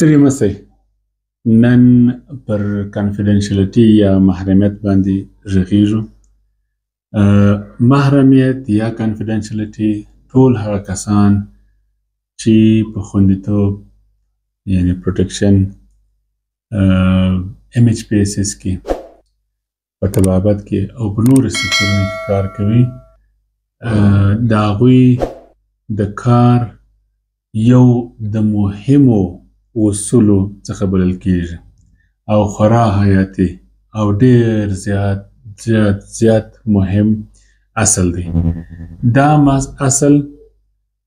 ستړي مه شئ. نن پر confidentiality یا محرمیت باندې غږیږو. محرمیت یا confidentiality ټول هغه کسان چې په خوندیتوب یعنی protection MHPSS کې، په طبابت کې او په نورو سکتورونو کې کار کوي، د هغوی د کار یو د مهمو اصولو څخه بلل کیږي او خورا حیاتي او ډیر زیات زیات زیات مهم اصل دی. دا اصل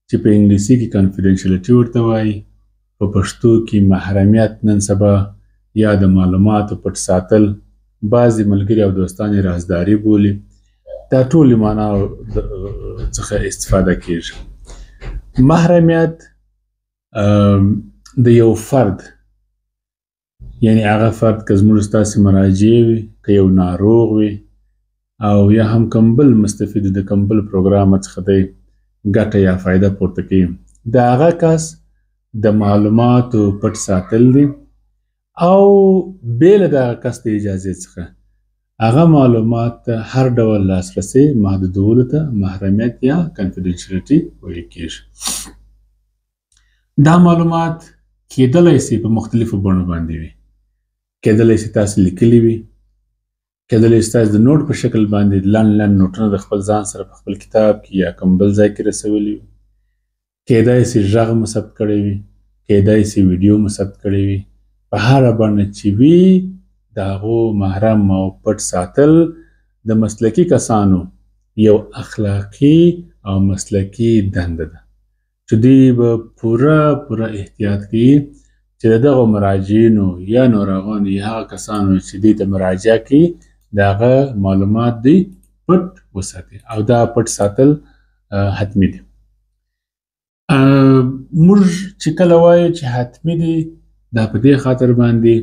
چې په انګلیسي کې confidentiality ورته وایي، په پښتو کې محرمیت، نن سبا یا د معلوماتو پټ ساتل، بعضې ملګري او دوستان یې رازداري بولي، دا ټولې معنا څخه استفاده کیږي. محرمیت د یو فرد، یعنی هغه فرد که زموږ ستاسې مراجع وي، که یو ناروغ وي او یا هم کوم بل مستفید د کوم بل پروګرام څخه دی ګټه یا فایده پورته کوي، د هغه کس د معلوماتو پټ ساتل دي او بې له دغه کس د اجازې څخه هغه معلومات ته هر ډول لاسرسي محدودولو ته محرمیت یا confidentiality ویل کیږي. دا معلومات کېدلی سي په مختلفو بڼو باندې وي، کېدلی سي تاسو لیکلي وي، کېدلی سي تاسو د note په شکل باندې لنډ لنډ نوټونه د خپل ځان سره په خپل کتاب کې یا کوم بل ځای کې رسولي وي، کېدای سي غږ مو ثبت کړی وي، کېدای سي ویډیو مو ثبت کړی وي. په هره بڼه چې وي د هغو محرم او پټ ساتل د مسلکي کسانو یو اخلاقي او مسلکي دنده ده چې دوی به پوره پوره احتیاط کوي چې د دغو مراجعینو یا ناروغانو یا هغه کسانو چې دوی ته مراجعه کوي د هغه معلومات دوی پټ وساتي، او دا پټ ساتل حتمي دي. موږ چې کله وایو چې حتمي دي، دا په دې خاطر باندې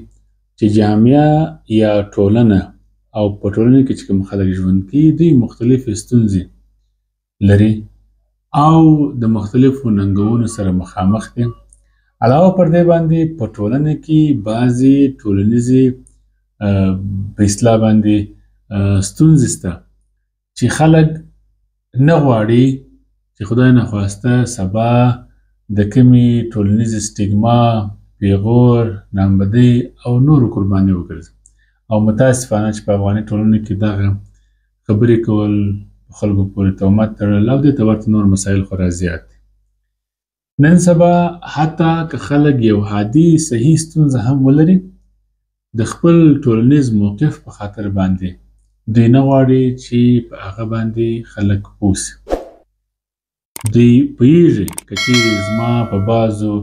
چې جامعه یا ټولنه او په ټولنه کې چې کوم خلک ژوند کوي دوی مختلفې ستونزې لري او د مختلفو ننګونو سره مخامخ دي. علاوه پر دې باندې په ټولنه کې بعضې ټولنیزې په اصطلاح باندې ستونزې شته چې خلک نه غواړي چې خدای نخواسته سبا د کومې ټولنیزې سټیګما، پیغور، نامبدۍ او نورو قرباني وګرځي. او متاسفانه چې په افغاني ټولنه کې دغه خبرې کول، په خلکو پورې تهمت تړل او دې ته ورته نور مسایل خورا زیات دي. نن سبا حتی که خلک یو عادي صحیح ستونزه هم ولري، د خپل ټولنیز موقف په خاطر باندې دوی نه غواړي چې په هغه باندې خلک پوه سي. دوی پوهېږي که چیرې زما په بعضو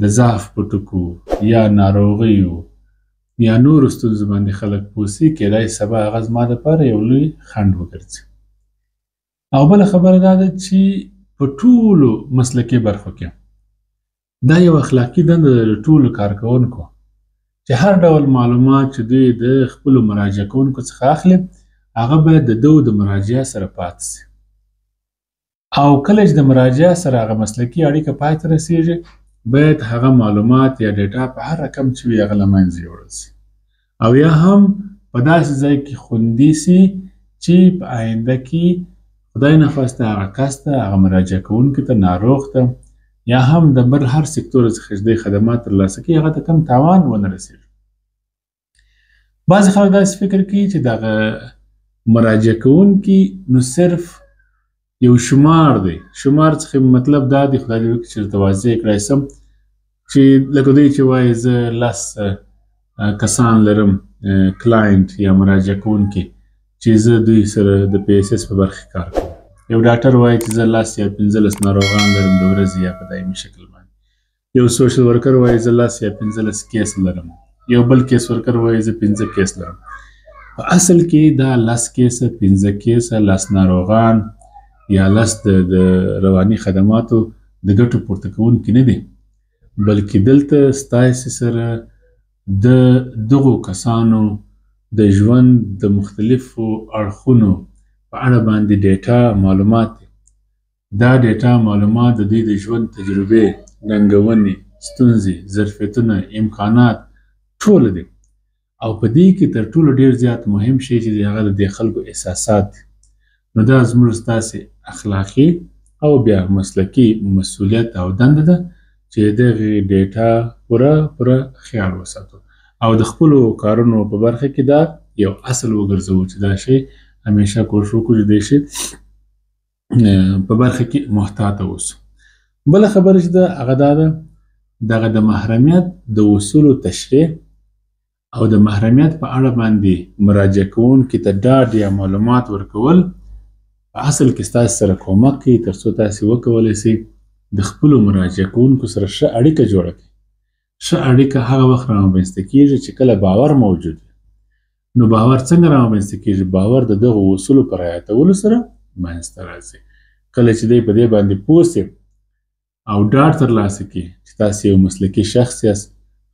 د ضعف په ټکو یا ناروغیو یا نورو ستونزو باندې خلک پوه سي، کېدای سبا هغه زما دپاره یو لوی خنډ وګرځي. او بله خبره دا ده چې په ټولو مسلکي برخو کې دا یو اخلاقي دنده ده د ټولو کارکوونکو چې هر ډول معلومات چې دوی د خپلو مراجعه کوونکو څخه اخلي هغه باید د دوی د مراجعه سره پاتې سي، او کله چې د مراجعه سره هغه مسلکي اړیکه پای ته رسیږي باید هغه معلومات یا data په هر رقم چې وي هغه له منځه یوړل سي، او یا هم په داسې ځای کې خوندي سي چې په آینده کې خدای نخواسته هغه کس ته، هغه مراجعه کوونکي ته، ناروغ ته یا هم د بل هر سکتور څخه چې دوی خدمات ترلاسه کوي هغه ته کوم تاوان ونه رسېږي. بعضې خلک داسې فکر کوي چې دغه مراجعه کوونکي نو صرف یو شمار دی. شمار څخه مطلب دا دی، خدای دې وکړي چې درته واضح کړای سم، چې لکه دوی چې وایي زه لس کسان لرم client یا مراجعه کوونکي چې زه دوی سره د PSS په برخه کار کوم. یو ډاکټر وایي چې زه 10 یا 15 ناروغان لرم د ورځې یا په دایمي شکل باندې. یو social worker وایي زه 10 یا 15 case لرم. یو بل case worker وایي زه 5 case لرم. په اصل کې دا 10 کیسه، 5 کیسه، 10 ناروغان یا 10 د رواني خدماتو د ګټو پورته کوونکي نه دي، بلکې دلته ستاسې سره د دغو کسانو د ژوند د مختلفو اړخونو په اړه باندې data معلومات دي. دا data معلومات د دوی د ژوند تجربې، ننګونې، ستونزې، ظرفیتونه، امکانات ټول دي. او په دې کې تر ټولو ډیر زیات مهم شی چې دی هغه د دې خلکو احساسات دي. نو دا زموږ ستاسې اخلاقي او بیا مسلکي مسولیت او دنده ده چې دغې ډیټا پوره پوره خیال وساتو او د خپلو کارونو په برخه کې دا یو اصل وګرځوو چې دا شی همیشه کوښښ وکړو چې دې شی په برخه کې محتاط اوسو. بله خبره چې ده هغه دا ده، دغه د محرمیت د اصولو تشریح او د محرمیت په اړه باندې مراجعه کوونکي ته ډاډ یا معلومات ورکول په اصل کې ستاسو سره کومک کوي تر څو تاسې وکولی شئ د خپلو مراجعه کوونکو سره ښه اړیکه جوړه کړئ. ښه اړیکه هغه وخت رامنځته کیږي چې کله باور موجود وي. نو باور څنګه رامنځته کیږي؟ باور د دغو اصولو په رعایتولو سره منځته راځي. کله چې دی په دې باندې پوه سي او ډاډ ترلاسه کړي چې تاسې یو مسلکي شخص یاست،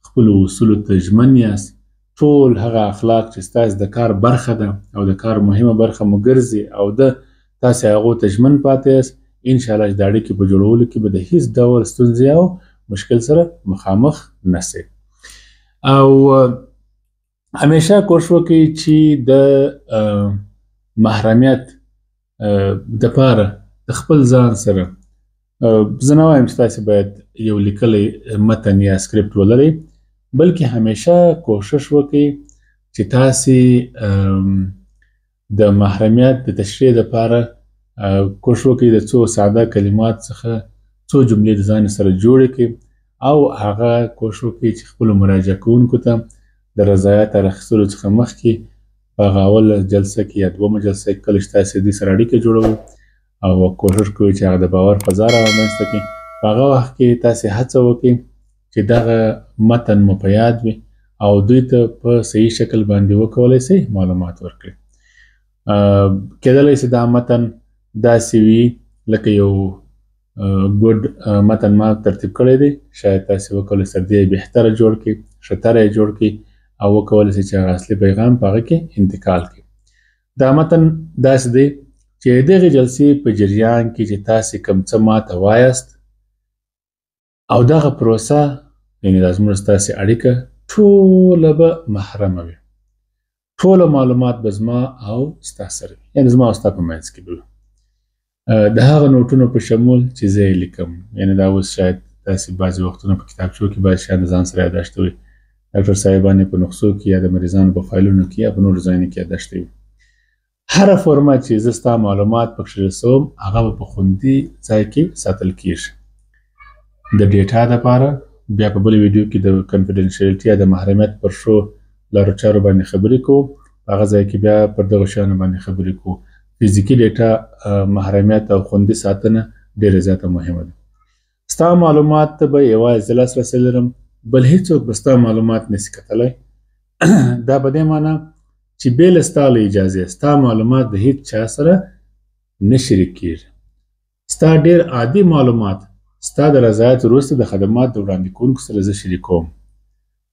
خپلو اصولو ته ژمن یاست، ټول هغه اخلاق چې ستاسې د کار برخه ده او د کار مهمه برخه مو ګرځي او د تاسې هغو ته ژمن پاتې یاست، انشاءالله چې د اړیکې په جوړولو کې به د هیڅ ډول ستونزې او مشکل سره مخامخ نه سئ. او همیشه کوښښ وکړئ چې د محرمیت دپاره د خپل ځان سره، زه نه وایم چې تاسې باید یو لیکلی متن یا سکرپټ ولرئ، بلکې همیشه کوښښ وکړئ چې تاسې د محرمیت د تشریح دپاره کوښښ وکړئ د څو ساده کلمات څخه څو جملې د ځان سره جوړې کړئ او هغه کوښښ وکړئ چې خپلو مراجعه کوونکو ته د رضایت اخیستلو څخه مخکې په هغه اوله جلسه کې یا دویمه جلسه کې کله چې تاسې دوی سره اړیکه جوړوئ او کوښښ کوئ چې هغه د باور فضا رامنځته کړئ، په هغه وخت کې تاسې هڅه وکړئ چې دغه متن مو په یاد وي او دوی ته په صحیح شکل باندې وکولی سئ معلومات ورکړئ. کېدلی سي دا متن داسې وي لکه یو ګډ متن ما ترتیب کړی دی، شاید تاسې وکولی سئ تر دې بهتره جوړ کړئ، ښه تره یې جوړ کړئ او وکولی سئ چې هغه اصلي پیغام په هغه کې انتقال کړئ. دا متن داسې دی چې دغې جلسې په جریان کې چې تاسې کوم څه ماته وایاست او دغه پروسه، یعنې دا زموږ ستاسې اړیکه ټوله به محرمه وي، ټوله معلومات به زما او ستا سره وي، یعنې زما او ستا په منځ کې به وي، د هغه نوټونو په شمول چې زه یې لیکم. یعنې دا اوس شاید تاسې بعضې وختونه په کتابچو کې بعضې شیان د ځان سره یاداشتوئ، ډاکټر صاحبان یې په نسخو کې یا د مریضانو په فایلونو کې یا په نورو ځایونو کې یاداشتوي. هره فورمه چې زه ستا معلومات پکښې رسوم هغه به په خوندي ځای کې ساتل کیږي. د ډیټا دپاره بیا په بله ویډیو کې د confidentiality یا د محرمیت پر ښو لارو چارو باندې خبرې کوو، په هغه ځای کې بیا پر دغو شیانو باندې خبرې کوو. فزیکي ډیټا محرمیت او خوندي ساتنه ډېره زیاته مهمه ده. ستا معلومات ته به یوازې زه لاسرسی لرم، بل هیڅوک به ستا معلومات نسي کتلی. دا په دې معنی چې بې له ستا له اجازې ستا معلومات د هیڅ چا سره نه شریک کیږي. ستا ډېر عادي معلومات ستا د رضایت وروسته د خدمات د وړاندې کوونکو سره زه شریکوم،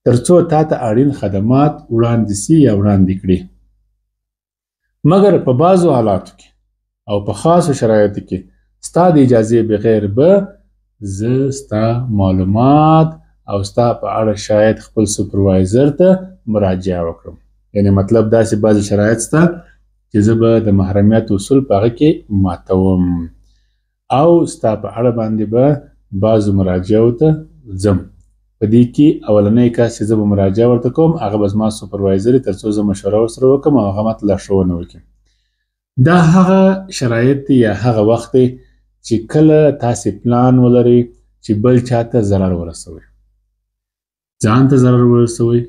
تر څو تا ته اړین خدمات وړاندې سي یا وړاندې کړي. مګر په بعضو حالاتو کې او په خاصو شرایطو کې ستا د اجازې بغیر به زه ستا معلومات او ستا په اړه شاید خپل سپروایزر ته مراجعه وکړم. یعنې مطلب داسې بعضې شرایط سته چې زه به د محرمیت اصول په هغه کې ماتوم او ستا په اړه باندې به بعضو مراجعو ته ځم. په دې کې اولنی کس چې زه به مراجعه ورته کوم هغه به زما سپروایزر وي، تر څو زه مشوره ورسره وکړم او هغه ماته لارښوونه وکړي. دا هغه شرایط دی یا هغه وخت دی چې کله تاسې پلان ولرئ چې بل چاته ضرر ورسوئ، ځان ته ضرر ورسوئ،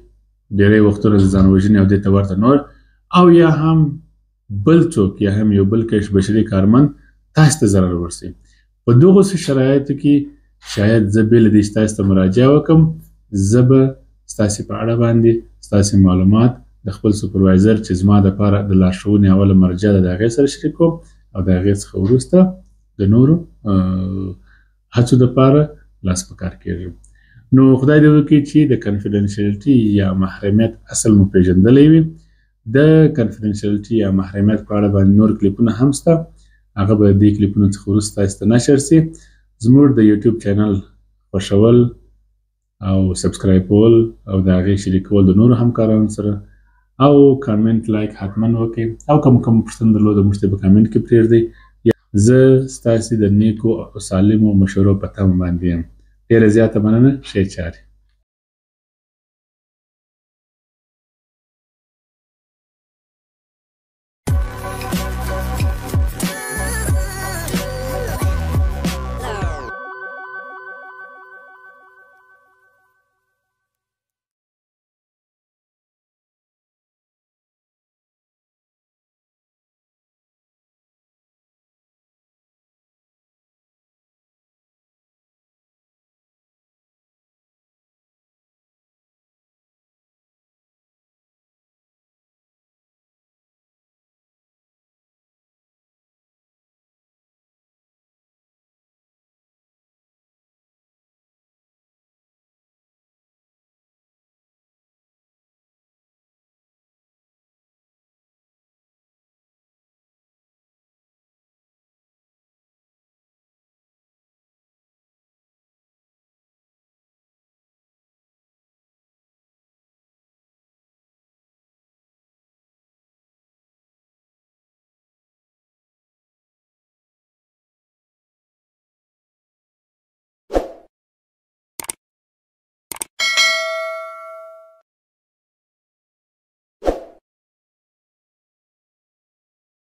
ډېری وختونه د ځان وژنې او دې ته ورته نور، او یا هم بل څوک یا هم یو بل کش بشري کارمند تاسې ته ضرر ورسوي. په دغو شرایطو کې شاید زه بې له دې چې تاسې ته مراجعه وکړم، زه به ستاسې په اړه باندې ستاسې معلومات د خپل سپروایزر چې زما دپاره د لارښوونې اوله مرجع ده د هغې سره شریکوم او د هغې څخه وروسته د نورو هڅو دپاره لاس په کار کېږم. نو خدای دې وکړي چې د confidentiality یا محرمیت اصل مو پېژندلی وي. د confidentiality یا محرمیت په اړه باندې نور کلیپونه هم سته، هغه به دې کلیپونو څخه وروسته تاسې ته نشر سي. زموږ د یوټیوب چینل خوښول، او subscribe کول او د هغې شریکول د نورو همکارانو سره، او comment، like حتما وکړئ، او کوم کوم پوښتنه درلوده موږ ته په comment کې پرېږدئ. زه ستاسې د نیکو او سالمو مشورو په تمه باندې یم. ډېره زیاته مننه. ښې چارې.